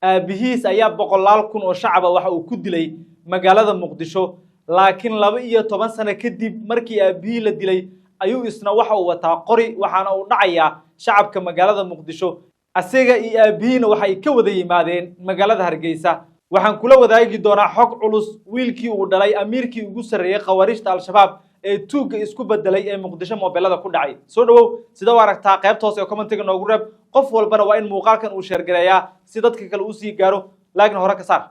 Aabihiis ayaa boqolaal kun oo shacaba waxa uu ku dilay magaalada Muqdisho, laakiin 12 sano kadib markii aabihii la dilay ayuu isna waxa uu wataa qori, waxaana uu dhacayaa shacabka magaalada Muqdisho. Asiga iyo aabihiina waxay ka wada yimaadeen magaalada Hargeysa. Waxaan kula wadaagi doonaa xog culus: wiilkii uu dhalay amiirkii ugu sarreeyey Khawaarijta Al-Shabaab ee tuugga isku bedelay ee Muqdisho moobelada ku dhacay. Soo dhawow, sida u aragtaa? Qaybta hoose ee commentiga noogu reeb. Qof walbana waa in muuqaalkan uu share gareeyaa si dadka kale usii gaaro. Laakiin hore ka saar.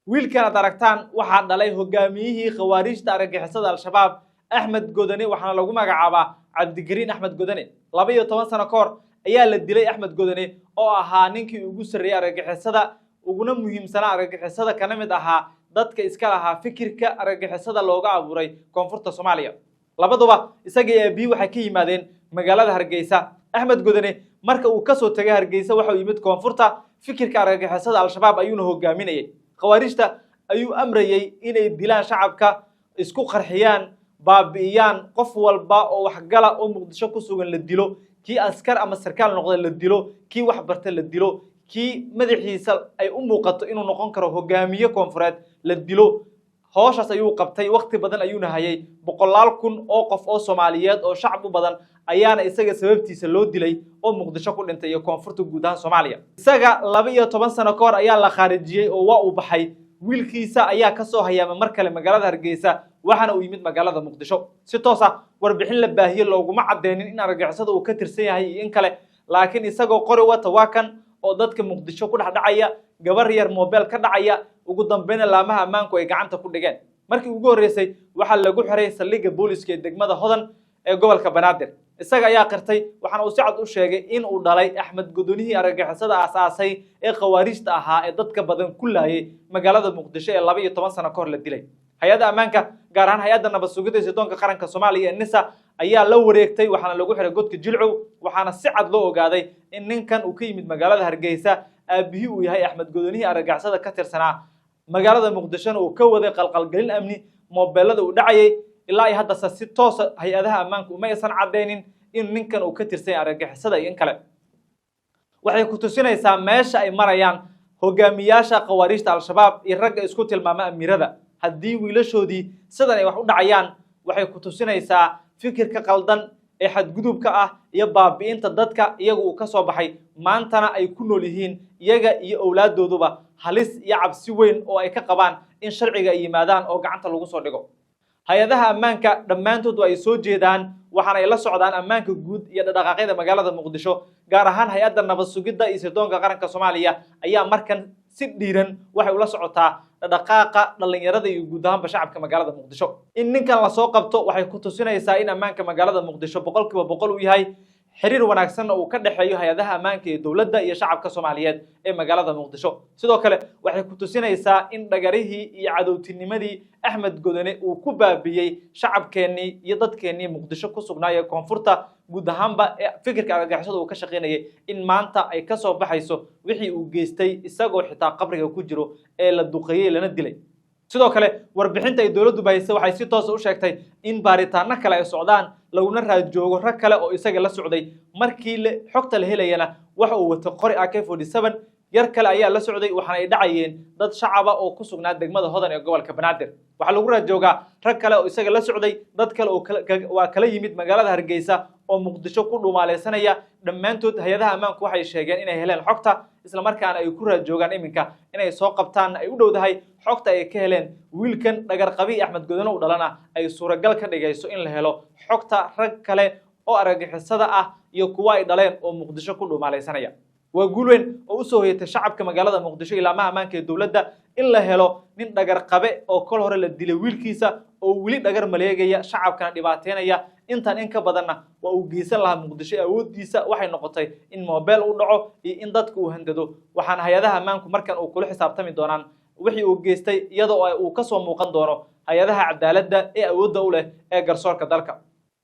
Wiilkan aad aragtaan waxaa dhalay hogaamiyihii Khawaarijta argagixisada Al-Shabaab, Axmed Godane, waxaana lagu magacaabaa Cabdigariin Axmed Godane. 12 sano ka hor ayaa la dilay Axmed Godane, oo ahaa ninkii ugu sarreeyey argagixisada, uguna muhiimsanaa argagixisada, kana mid ahaa dadka iska lahaa fikirka argagixisada looga abuuray koonfurta Soomaaliya. Labaduba, isaga iyo aabihii, waxay ka yimaadeen magaalada Hargeysa. Axmed Godane marka uu kasoo tegay Hargeysa waxa uu yimid koonfurta. Fikirka argagixisada Al-Shabaab ayuuna hogaaminayay. Khawaarijta ayuu amrayey inay dilaan shacabka, isku qarxiyaan, baabi'iyaan, qof walba oo waxgala oo Muqdisho ku sugan la dilo, kii askar ama sarkaal noqda la dilo, kii wax barta la dilo, kii madaxiisa ay u muuqato inuu noqon karo hogaamiye koonfureed la dilo. Hooshaas ayuu qabtay, waqti badan ayuuna hayay. Boqolaal kun oo qof oo Soomaaliyeed oo shacab u badan ayaana isaga sababtiisa loo dilay oo Muqdisho ku dhintay iyo koonfurta guud ahaan Soomaaliya. Isaga 12 sano ka hor ayaa la khaarijiyey oo waa uu baxay. Wiilkiisa ayaa kasoo hayaama mar kale magaalada Hargeysa, waxaana uu yimid magaalada Muqdisho. Si toos ah warbixin la baahiye looguma cadeynin in argagixisada uu ka tirsan yahay iyo in kale, laakiin isagoo qori wata waa kan oo dadka Muqdisho ku dhex dhacaya, gabar yar mobel ka dhacaya. Ugu dambeyna laamaha ammaanku ay gacanta ku dhigeen. Markii ugu horreysay waxaa lagu xiray saldhigga booliska ee degmada Hodan ee gobolka Banaadir. Isaga ayaa qirtay, waxaana uu si cad u sheegay in uu dhalay Axmed Godonihii argagixisada aasaasay ee Khawaarijta ahaa ee dadka badan ku laayay magaalada Muqdisho ee 12 sano ka hor la dilay. Hay-adda ammaanka, gaar ahaan Hay-adda Nabad Sugidda iyo Sirdoonka Qaranka Soomaaliya ee NISA, ayaa la wareegtay, waxaana lagu xiray godka Jilcow. Waxaana si cad loo ogaaday in ninkan uu ka yimid magaalada Hargeysa, aabihii uu yahay Axmed Godonihii argagixisada ka tirsanaa, magaalada Muqdishona uu ka waday qalqalgelin amni, moobeelada uu dhacayay. Ilaa iyo haddase si toosa hay-adaha ammaanku uma aysan caddaynin in ninkan uu ka tirsan yahay argagixisada iyo in kale. Waxay ku tusinaysaa meesha ay marayaan hogaamiyaasha Khawaarijta Al-Shabaab iyo ragga isku tilmaama amiirada. Haddii wiilashoodii sidan ay wax u dhacayaan, waxay ku tusinaysaa fikirka qaldan ee xadgudubka ah iyo baabi'inta dadka iyaga uu ka soo baxay, maantana ay ku nool yihiin iyaga iyo owlaaddooduba halis iyo cabsi weyn oo ay ka qabaan in sharciga ay yimaadaan oo gacanta lagu soo dhigo. Hay-adaha ammaanka dhammaantood ay soo jeedaan, waxaana ay la socdaan ammaanka guud iyo dhaqdhaqaaqyada magaalada Muqdisho. Gaar ahaan Hay-adda Nabad Sugidda iyo Sirdoonka Qaranka Soomaaliya ayaa markan si dhiiran waxay ula socotaa dhaqdhaqaaqa dhallinyarada iyo guud ahaanba shacabka magaalada Muqdisho. In ninkan lasoo qabto waxay ku tusinaysaa in ammaanka magaalada Muqdisho 100% uu yahay, xiriir wanaagsanna uu ka dhexeeyo hay-adaha ammaanka ee dowladda iyo shacabka Soomaaliyeed ee magaalada Muqdisho. Sidoo kale waxay ku tusinaysaa in dhagarihii iyo cadowtinimadii Axmed Godane uu ku baabiyey shacabkeennii iyo dadkeennii Muqdisho ku sugnaaya, koonfurta guud ahaanba, ee fikirka argagixisada uu ka shaqaynayay, in maanta ay kasoo baxayso wixii uu geystay isagoo xitaa qabriga ku jiro ee la duqeeyey lana dilay. Sidoo kale warbixinta ay dowladdu bahisay waxay si toosa u sheegtay in baaritaano kale ay socdaan, laguna raad joogo rag kale oo isaga la socday. Markii xogta la helayana waxa uu wato qori AK-47, yar kale ayaa la socday, waxaana ay dhacayeen dad shacaba oo ku sugnaa degmada Hodan ee gobolka Banaadir. Waxaa lagu raad joogaa rag kale oo isaga la socday, dad kale oo waa kala yimid magaalada Hargeysa oo Muqdisho ku dhumaaleysanaya. Dhammaantood hay-adaha ammaanku waxay sheegeen inay heleen xogta, islamarkaana ay ku raad joogaan iminka, inay soo qabtaan ay u dhowdahay. Xogta ay ka heleen wiilkan dhagarqabii Axmed Godano u dhalana ay suuragal ka dhigayso in la helo xogta rag kale oo argagixisada ah iyo kuwa ay dhaleen oo Muqdisho ku dhumaaleysanaya. Waa guul weyn oo usoo hoyatay shacabka magaalada Muqdisho, ilaamaha ammaanka ee dowladda, in la helo nin dhagar qabe oo kol hore la dilay wiilkiisa oo weli dhagar maleegaya, shacabkana dhibaateynaya. Intan in ka badanna waa uu geysan lahaa Muqdisho. Awooddiisa waxay noqotay in mobel u dhaco iyo in dadka uu handado, waxaana hay-adaha ammaanku markan uu kula xisaabtami doonaan wixii uu geystay, iyadoo uu kasoo muuqan doono hay-adaha cadaaladda ee awoodda u leh ee garsoorka dalka.